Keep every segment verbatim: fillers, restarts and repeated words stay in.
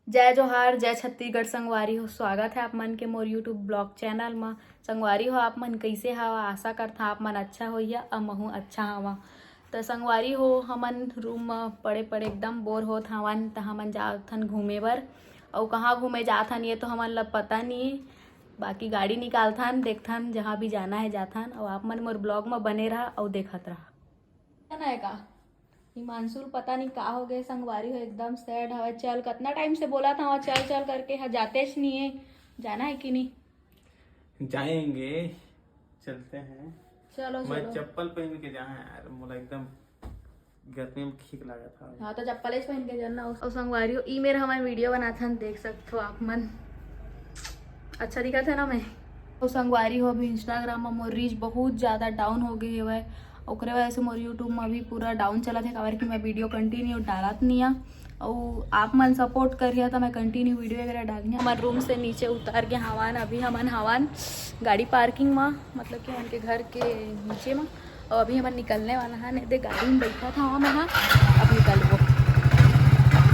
जय जोहार, जय छत्तीसगढ़ संगवारी हो। स्वागत है आप मन के मोर YouTube vlog channel म। संगवारी हो, आप मन कइसे हव? आशा करथंव आप मन अच्छा होइहा, अउ महूँ अच्छा हवं। त संगवारी हो, हमन room म पड़े पड़े एकदम bore होत हवन, त हमन जाथन घूमे बर। अउ कहाँ घूमे जाथन, ये तो हमन ला पता नहीं है। बाकी गाड़ी निकालथन, देखथन, जहाँ भी जाना है जाथन। अउ आप मन मोर vlog म बने रहा अउ देखत रहा। ना है का? हिमांशु ल पता नहीं का हो गए संगवारी हो, एकदम sad हवे। चल, कितना time से बोलत हंव चल चल करके, हा जातेच नहीं है। जाना है कि नहीं? जाएंगे, चलते हैं। चलो, मैं चलो। चप्पल पहन के जाना है यार, मोला एकदम गर्मी में ठीक लागत हवे। हाँ, तो चप्पलेच पहन के जाना। अउ संगवारी हो, ई मेर हमन video बनाथन, देख सकथो आप मन। अच्छा दिखत है ना मैं? तो संगवारी हो, अभी Instagram म मोर reach बहुत ज़्यादा down हो गए हवय, ओकरे वजह से मोर YouTube म अभी पूरा down चलत है, काबर कि मैं video continue डालत नहीं आ। अउ आप मन support करिहा, त मैं continue video वगैरह डालनी। हमन room से नीचे उतर के हवन, अभी हमन हवन गाड़ी parking म, मतलब कि हमन के घर के नीचे म। अउ अभी हमन निकलने वाला हन, एदे गाड़ी में बैठत हवं मैं ह, अब निकलबो।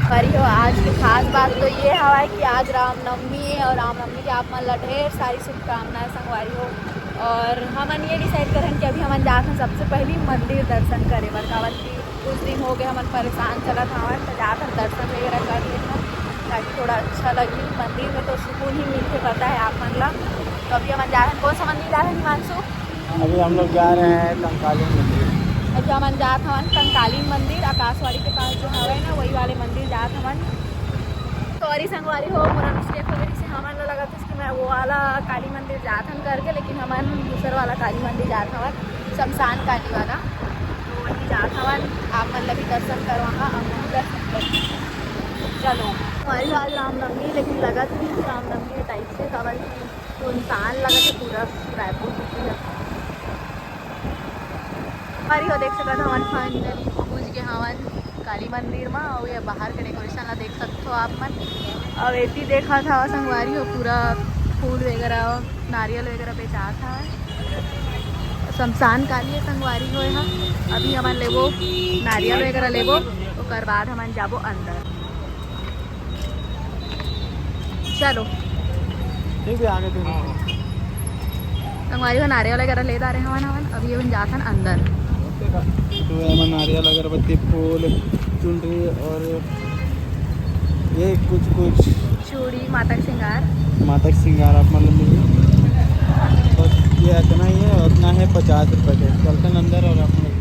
संगवारी हो, आज के खास बात तो ये हवय कि आज रामनवमी है, अउ रामनवमी के आप मन ला ढेर सारी शुभकामनाएं संगवारी हो। अउ हमन ये decide करन कि अभी हमन जात हन सबसे पहली मंदिर दर्शन करे बर, काबर कि कुछ दिन हो गए हमन परेशान चलत हवन, तो जात हन दर्शन वगैरह कर लेथन, ताकि थोड़ा अच्छा लगही। मंदिर में तो सुकून ही मिलथे, पता है आप मन ला। तो अभी हमन जात हन, कौन सा मंदिर जात हन हिमांशु? अभी हम लोग जा रहे हैं कंकाली मंदिर। अच्छा, हमन जात हवन कंकाली मंदिर, आकाशवाणी के पास जो हवय ना, वही वाले मंदिर जात हवन। Sorry संगवारी हो, मोर mistake हो गई, जैसे हमन ला लगत है कि मैं वो वाला काली मंदिर जात हन करके, लेकिन हमन दूसर वाला काली मंदिर जात हवन, शमशान काली वाला। तो वही जात हवन, आप मन ला भी दर्शन करवाहा, हम भी दर्शन कर। चलो, हमारी आज रामनवमी, लेकिन लगत भी रामनवमी टाइप से, काबर कि तो इंसान लगत है पूरा रायपुर city ला। संगवारी हो, देख सकत हवन, finally पहुंच गए हवन काली मंदिर मा। अउ ये बाहर के decoration ला देख सकथो आप मन। अउ एती देखत हव संगवारी हो, पूरा फूल वगैरह, नारियल वगैरह बेचात हवय। शमशान काली है संगवारी हो, यहाँ अभी हमन लेबो नारियल वगैरह लेबो, ओकर बाद हमन जाबो अंदर। चलो। ठीक है, आगे फिर। संगवारी हो, नारियल वगैरह ले डारे हवन, हवन। अभी हमन जाथन अंदर। तो एमा नारियल, अगरबत्ती, फूल, चुनरी और ये कुछ कुछ चूड़ी, माता के श्रृंगार। माता के श्रृंगार आप मतलब मिली। बस ये इतना ही है, उतना है पचास रुपये के। चलते हैं अंदर और आप लोग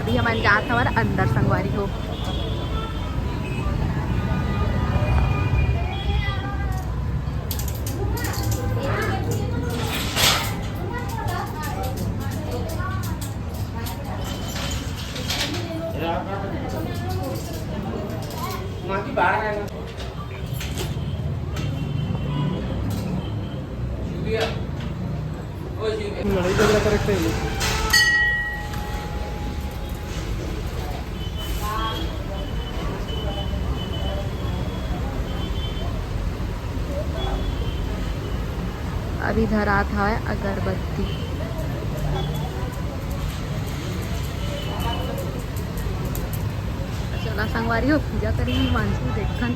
अभी हमन जात हवन अंदर संगवारी हो। लड़ाई झगड़ा करेक्ट है। अभी धरात हवय अगरबत्ती। चला संगवारी हो, पूजा करी, मानसू देखन।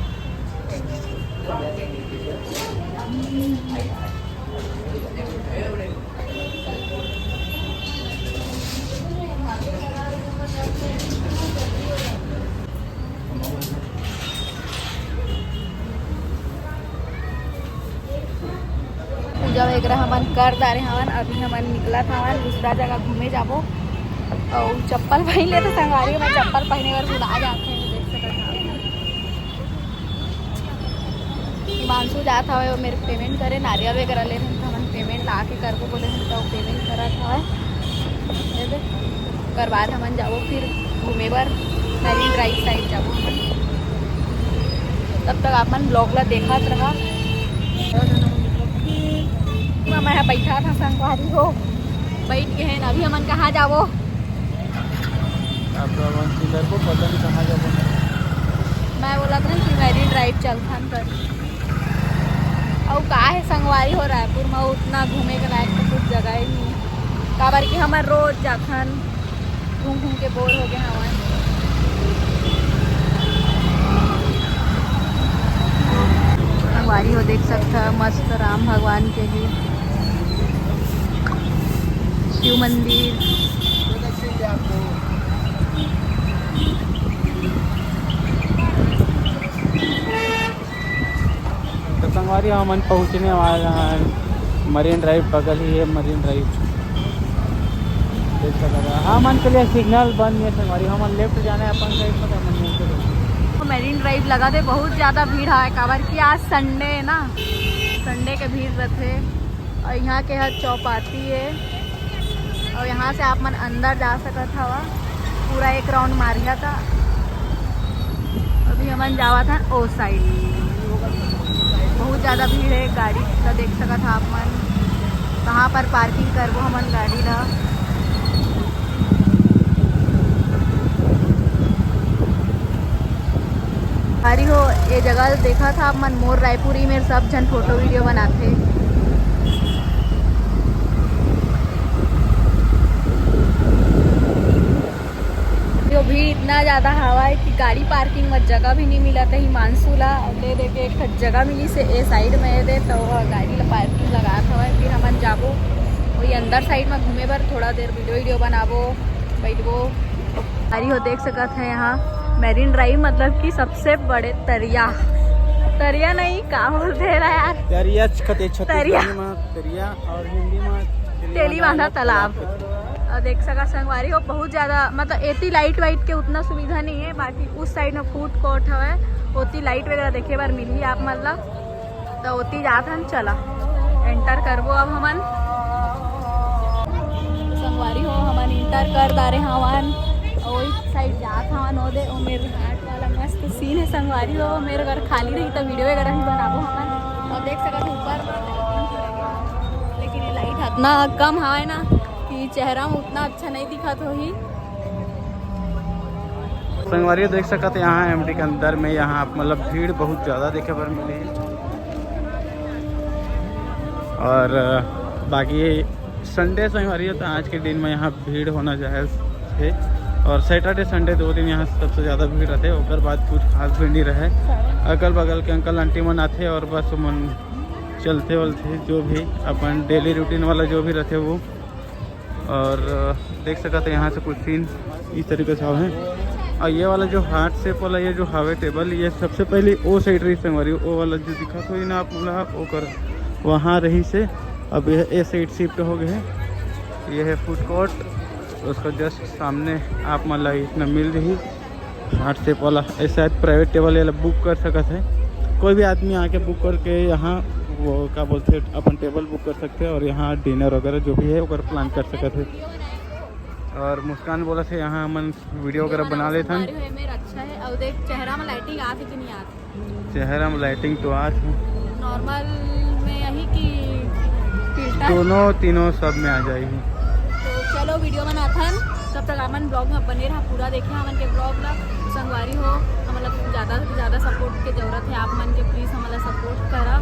पूजा वगैरह हमन कर डारे हवन। अभी हमन निकलत हवन दूसरा जगह घूमे जाबो। अउ चप्पल पहन ले तो संगवारी, मैं चप्पल पहने बर भुला जाते हैं, देख सकत हव। हिमांशु जात हवय, वो मेरे पेमेंट करे, नारियल वगैरह ले रहे हैं, तो हमन पेमेंट ला के करबो बोले हैं, तो पेमेंट करत हवय। ये देख, ओकर बाद हमन जाबो फिर घूमे बर, मरीन ड्राइव साइड जाबो हमन। तब तक आप मन ब्लॉग ला देखत रहा। मैं यहाँ बैठा था संगवारी हो, बैठ के हैं। अभी हमन कहाँ जाबो? आप लोगन की घर को पता नहीं कहाँ जाबो। मैं बोलत रहे कि मरीन ड्राइव चलथन कर। अउ का है संगवारी हो, रायपुर में उतना घूमे के लायक तो कुछ जगह ही नहीं, काबर कि हमन रोज जाथन। घूम घूम के बोर हो गए हवय। संगवारी हो, देख सकता है मस्त राम भगवान के भी शिव मंदिर। तो संगवारी, हमन पहुँचने वाला हैं मरीन ड्राइव, बगल ही है मरीन ड्राइव। देख सकत हव, हमन के लिए सिग्नल बंद है संगवारी, हमन लेफ्ट जाना है अपन साइड में, तो हमन लेफ्ट जाना। मरीन ड्राइव लगा थे, बहुत ज़्यादा भीड़ है, काबर कि आज संडे है ना, संडे के भीड़ रहते। और यहाँ के हर चौपाटी है, और यहाँ से आप मन अंदर जा सकत हवा। पूरा एक राउंड मारिया था, अभी हमन जावा था ओ साइड। बहुत ज़्यादा भीड़ है, गाड़ी ला देख सकत हा आप मन, कहाँ पर पार्किंग करबो हमन गाड़ी ला। अरे हो, ये जगह देखा था आप मन, मोर रायपुरी में सब झन फोटो वीडियो बनाते। जो भी इतना ज़्यादा हवा है कि गाड़ी पार्किंग में जगह भी नहीं मिला था हिमांशु ला। अब ले दे के एक ठो जगह मिली से ए साइड में दे, तो वो गाड़ी ला पार्किंग लगा था, फिर हमन जाबो वही अंदर साइड में घूमे बर, थोड़ा देर वीडियो वीडियो बनाबो, बैठबो। अरे हो, देख सकत है यहाँ मरीन ड्राइव, मतलब कि सबसे बड़े तरिया, तरिया नहीं, का बोलते हैं यार, तरिया छते छते तरिया। तरिया। तरिया और हिंदी में तेली बांधा तालाब। और देख सका संगवारी हो, बहुत ज़्यादा, मतलब एती लाइट वाइट के उतना सुविधा नहीं है, बाकी उस साइड में फूड कोर्ट हवे, ओती लाइट वगैरह देखे बर मिलही आप मन ला। तो ओती जात हन, चला एंटर करबो अब हमन। संगवारी हो, हमन एंटर कर डारे हवन, और साइड जात हवन, ओदे ओ मेरे घाट वाला मस्त सीन है संगवारी हो। मेरे घर खाली रही तो वीडियो वगैरह भी बनाबो हमन। और देख सकत हो ऊपर, लेकिन ये लाइट इतना कम हवे ना कि चेहरा में उतना अच्छा नहीं दिखत होही। संगवारी देख सकत, यहाँ एमटी के अंदर में यहाँ आप मतलब भीड़ बहुत ज़्यादा देखे बर मिली। और बाकी संडे संगवारी है, तो आज के दिन में यहाँ भीड़ होना जायज़ है। और सैटरडे संडे दो दिन यहाँ सबसे ज़्यादा भीड़ रहते, ओकर बाद कुछ खास भीड़ नहीं रहे। अगल बगल के अंकल आंटी मन आते और बस मन चलते वलते, जो भी अपन डेली रूटीन वाला जो भी रहते वो। और देख सकत है यहाँ से कुछ सीन इस तरीके से हवे। और ये वाला जो हार्ट शेप वाला ये जो हवे टेबल, ये सबसे पहले ओ साइड रही संगवारी, ओ वाला जो दिखत होही ना आप मन ला, ओकर वहाँ रही से अब ये ए साइड शिफ्ट हो गए है। ये है फूड कोर्ट, उसका जस्ट सामने आप मन ला इतना मिल रही हार्ट शेप वाला। ये शायद प्राइवेट टेबल ये ला बुक कर सकत है, कोई भी आदमी आके बुक करके यहाँ वो का बोलते हैं अपन टेबल बुक कर सकते हैं और यहाँ डिनर वगैरह जो भी है ओकर प्लान कर सकत है। और मुस्कान बोला थे यहाँ हमन वीडियो वगैरह बना लेथन। संगवारी हो, मेर अच्छा है। और देख चेहरा में लाइटिंग आत है कि नहीं आत? चेहरा में लाइटिंग तो आत है। नॉर्मल में यही कि फिल्टर? दोनों तीनों सब में आ जाएगी। तो चलो वीडियो बनाथन, तब तक हमन ब्लॉग में बने रहा, पूरा देखे हमन के ब्लॉग ला। संगवारी हो, हमन ला ज़्यादा से ज़्यादा सपोर्ट के जरूरत है आप मन के, प्लीज हमन ला सपोर्ट करा।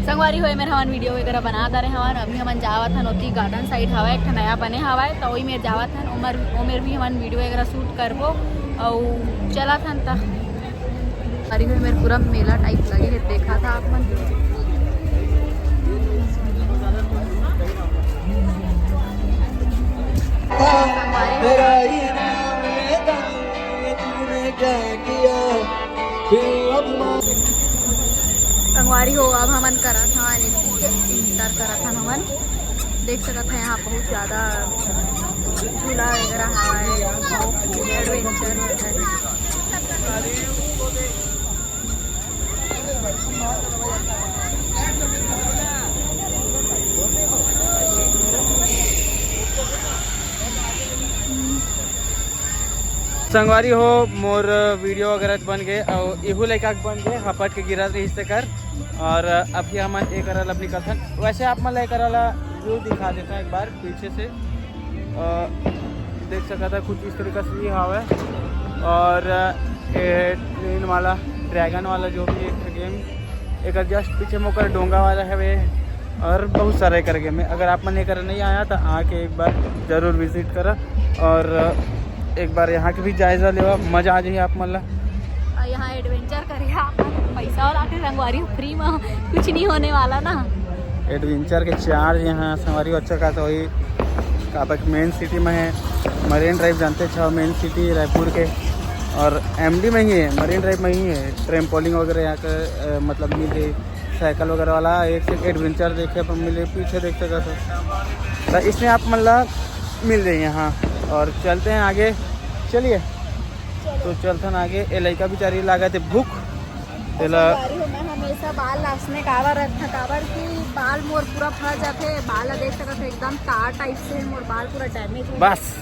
संगवारी हो, मेर हमन वीडियो वगैरह बना डारे हवन, अभी हमन जावत हन ओती गार्डन साइड हवा एक ठन नया बने हवा, तो वही मेर जावत हन, ओमर ओमेर भी हमन वीडियो वगैरह शूट करबो। और चलत हन त अरे मेर पूरा मेला टाइप लगे है, देखा था आप मन। संगवारी हो, अब हमन करत हवन, इंतजार करत हन हमन। देख सकत है यहाँ बहुत ज़्यादा झूला वगैरह हवय, एडवेंचर वगैरह। संगवारी हो, मोर वीडियो वगैरह बन गए और इहू लइका के बन गए, हपट के गिरत रहिस तेकर। और अभी हमन एकरा ला निकलथन। वैसे आप मन ला एकरा ला व्यू दिखा देता एक बार पीछे से। अ, देख सकत है कुछ इस तरीका से ये हवे। और ये ट्रेन वाला, ड्रैगन वाला जो भी एक गेम, एक जस्ट पीछे में ओकर डोंगा वाला हवे। और बहुत सारा एकर गेम है। अगर आप मन एकर नहीं आया तो आके एक बार जरूर विजिट करा। और एक बार यहाँ के भी जायजा लेवा, मजा आ जाही आप मन ला। और यहाँ एडवेंचर करिहा, पैसा वाला के संगवारी, फ्री में कुछ नहीं होने वाला ना। एडवेंचर के चार्ज यहाँ संगवारी अच्छा खासा होही। काबर मेन सिटी में है, मरीन ड्राइव जानते हो, मेन सिटी रायपुर के, और एमडी में ही है, मरीन ड्राइव में ही है। ट्रेम्पोलिन वगैरह यहाँ का अ, मतलब मिले, साइकिल वगैरह वाला एक से एक एडवेंचर देखे पर मिले, पीछे देख सकत हो। तो इसमें आप मन ला मिल जाए यहाँ। और चलते हैं आगे, चलिए। तो चलथन आगे। ए लइका बिचारी लागत है भूख, तेला संगवारी हो, मैं हमेशा बाल ला असने काबर रखना, काबर कि बाल मोर पूरा फट जाथे। बाल ला देख सकत हो, एकदम तार टाइप से है, मोर बाल पूरा डैमेज है। बस।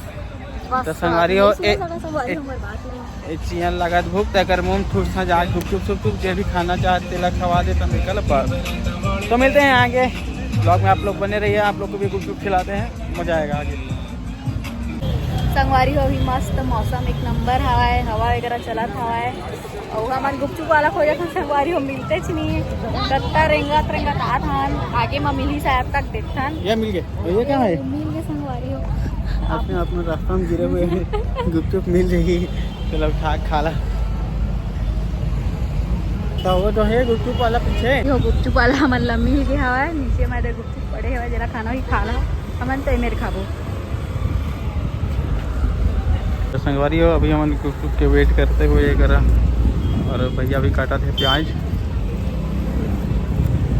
बस तो संगवारी हो, ए, संगवारी ए, हो, मोर बात नहीं। ए चियन लागत भूख, तेकर मुंह ठूस ना जाए, गुपचुप चुप चुप, जे भी खाना चाहे तेला खवा दे, तब निकल बस। तो मिलते हैं आगे ब्लॉग में, आप लोग बने रहिए, आप लोग को भी गुपचुप खिलाते हैं, मजा आएगा आगे। संगवारी हो, अभी मस्त मौसम एक नंबर हवा है, हवा वगैरह चलत हवा है। और हमन गुपचुप वाला खोजत हन संगवारी हो, मिलते च नहीं है। कत्ता रेंगत रेंगत आत हन, आगे में मिली शायद तक देखथन। ये मिल गए, भैया क्या है? मिल गए संगवारी हो। अपने अपने रास्ता में गिरे हुए हैं। गुपचुप मिल जाएगी, चलो खा खा ला। तो वो जो है गुपचुप वाला पीछे। यो गुपचुप वाला हमन ला मिल गया हवा है, नीचे में दे गुपचुप पड़े हवा, जरा खाना ही खा ला, हमन तो मेरे खाबो। तो संगवारी हो, अभी हमन गुपचुप के वेट करते हुए ये करा, और भैया भी काटत हे प्याज।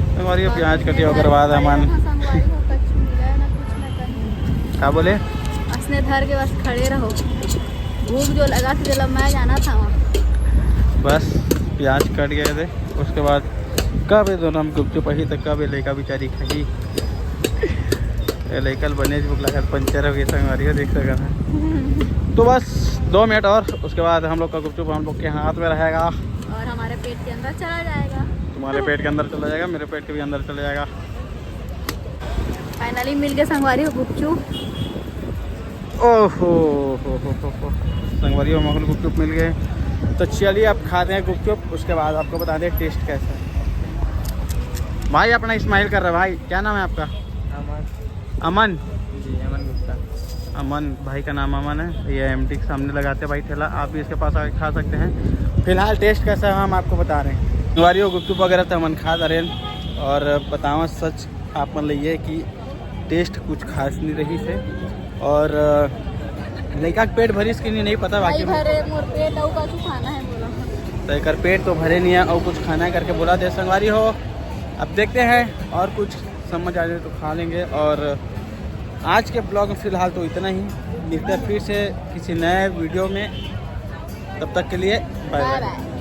संगवारी हो, प्याज कटे ओकर बाद हमन संगवारी हो, कुछ मिला ना, कुछ ना कहीं। का बोले? असने धर के बस खड़े रहो, भूख जो लगा थे, जब मैं जाना था वहाँ। बस प्याज कट गए थे, उसके बाद कब ये दोनों हम गुपचुप ही, तो कब ये लइका बिचारी खाही। ये लइका ल बने भूख लागत, पंचर हो गया संगवारी हो, देख सकत है। तो बस दो मिनट और, उसके बाद हम लोग का गुपचुप हम लोग के हाथ में रहेगा। और हमारे पेट के अंदर चला जाएगा। तुम्हारे पेट के अंदर चला जाएगा, मेरे पेट के भी अंदर चला जाएगा। फाइनली मिल गए संगवारी हो गुपचुप। ओहो हो हो हो हो। संगवारी हो, माहौल गुपचुप मिल गए। तो चलिए अब खाते हैं गुपचुप, उसके बाद आपको बताते हैं टेस्ट कैसा है। भाई अपना स्माइल कर रहा है भाई, क्या नाम है आपका? अमन। अमन? जी, अमन गुप्ता। अमन भाई का नाम अमन है। ये एमडी के सामने लगाते हैं भाई ठेला, आप भी इसके पास आके खा सकते हैं। फिलहाल टेस्ट कैसा है हम आपको बता रहे हैं। संगवारी हो, गुपचुप वगैरह तो हमन खा रहे हैं और बतावा सच आप मन ल ये कि टेस्ट कुछ खास नहीं रही से। और अ, लइका के पेट भरिस कि नहीं, नहीं पता, बाकी भाई भरे मोर पेट, अउ कछु खाना है बोला। तो एकर पेट तो भरे नहीं है और कुछ खाना है करके बोला दे संगवारी हो। अब देखते हैं और कुछ समझ आ जाए तो खा लेंगे। और आज के ब्लॉग में फिलहाल तो इतना ही, मिलते हैं फिर से किसी नए वीडियो में, तब तक के लिए बाय बाय। बाय।